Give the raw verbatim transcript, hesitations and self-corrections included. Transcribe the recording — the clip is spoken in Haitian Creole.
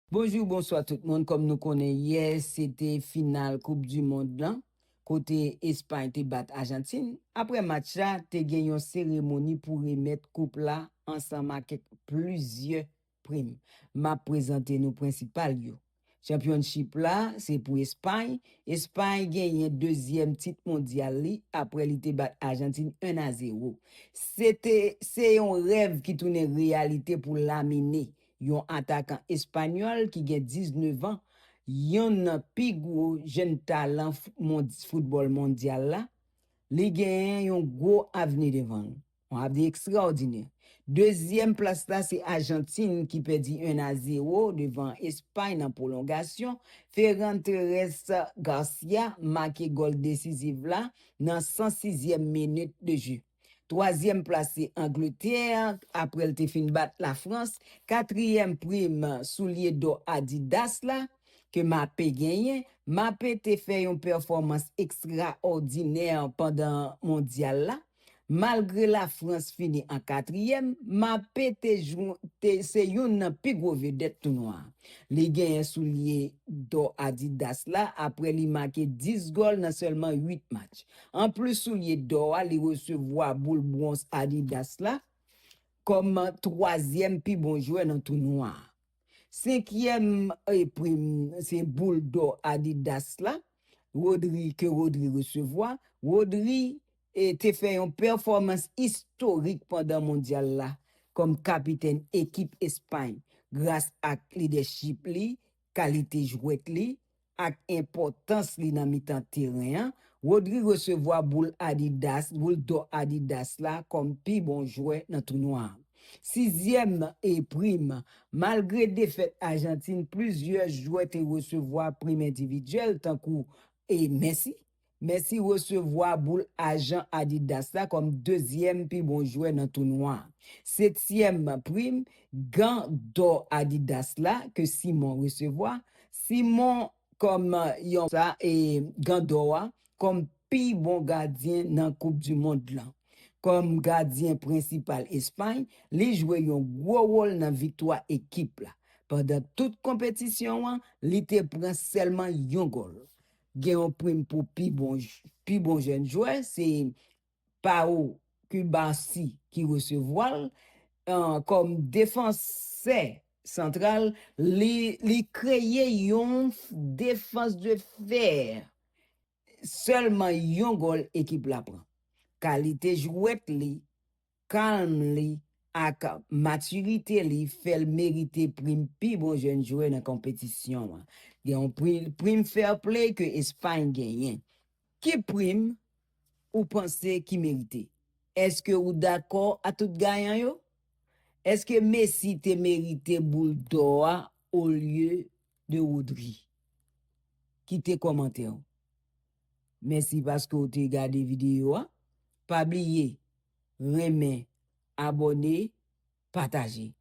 Bonjou, bonswa tout moun. Kòm nou konnen, yè se te final Koup di Mond lan, kote Espay te bat Ajantin. Apre match la, te gen yon seremoni pou remèt koup la ansanm ak plizyè prim. M ap prezante nou prensipal yo. Championship la, se pou Espay. Espay genyen dezyèm tit mondyal li apre li te bat Ajantin en a zewo. Se te, se yon rèv ki tounen reyalite pou Lamine, yon atakan espanyòl ki gen diznèf an, yonn nan pi gwo jèn talan f-, mond-, foutbòl mondyal la. Li genyen yon gwo avni devan l. Yon avni ekstraòdinè. Dezyèm plas la se Ajantin ki pèdi en a zewo devan Espay nan pwolongasyon. Ferran Torres Garcia make gòl desiziv la nan san sizyèm minit de je. Twazyèm plas se Angletè, apre l te fin bat Lafrans. Katriyèm prim, soulye dò Adidas la, ke Mbappé genyen. Mbappé te fè yon pèfòmans ekstraòdinè pandan mondyal la. Malgre Lafrans fini an katriyèm, Mbappé te jwe, te, se youn nan pi gwo vedèt tounwa a. Li genyen soulye dò Adidas la apre li make dis gòl nan sèlman uit match. Anplis soulye dò a, li resevwa boul bwonz Adidas la kòm twazyèm pi bon jwè nan tounwa a. Senkyèm, e, prim, se boul dò Adidas la, Rodri, ke Rodri resevwa. Rodri, e, te fè yon pèfòmans istorik pandan mondyal la kòm kapitèn ekip Espay, gras ak lidèchip li, kalite jwèt li, ak enpòtans li nan mitan teren an. Rodri resevwa boul Adidas, boul dò Adidas la kòm pi bon jwè nan tounwa a. Sizyèm, e, prim, malgre defèt Ajantin, plizyè jwè te resevwa prim endividyèl, tankou, e, Messi. Messi resevwa boul ajan Adidas la kòm dezyèm pi bon jwè nan tounwa a. Setyèm prim, gan dò Adidas la ke Simon resevwa. Simon kòm, e, yon sa, e, gan dò a kòm pi bon gadyen nan Koup di Mond lan. Kòm gadyen prensipal Espay, li jwe yon gwo wòl nan viktwa ekip la. Pandan tout konpetisyon an, li te pran sèlman yon gòl. Gen yon prim pou pi bon j-, pi bon jèn jwè, se Pau Cubarsí ki resevwa l, e, kòm defansè santral, li, li kreye yon f-, defans de fè. Sèlman yon gòl ekip la pran. Kalite jwèt li, kalm li, ak matirite li fè l merite prim pi bon jèn jwè nan konpetisyon an. Gen yon pri-, prim fair play ke Espay genyen. Ki prim ou panse ki merite? Èske ou dakò a tout gayan yo? Èske Messi te merite boul dò a olye de Rodri? Kite kòmantè w. Mèsi paske w te gade videyo a. Pa bliye renmen, abòne, pataje.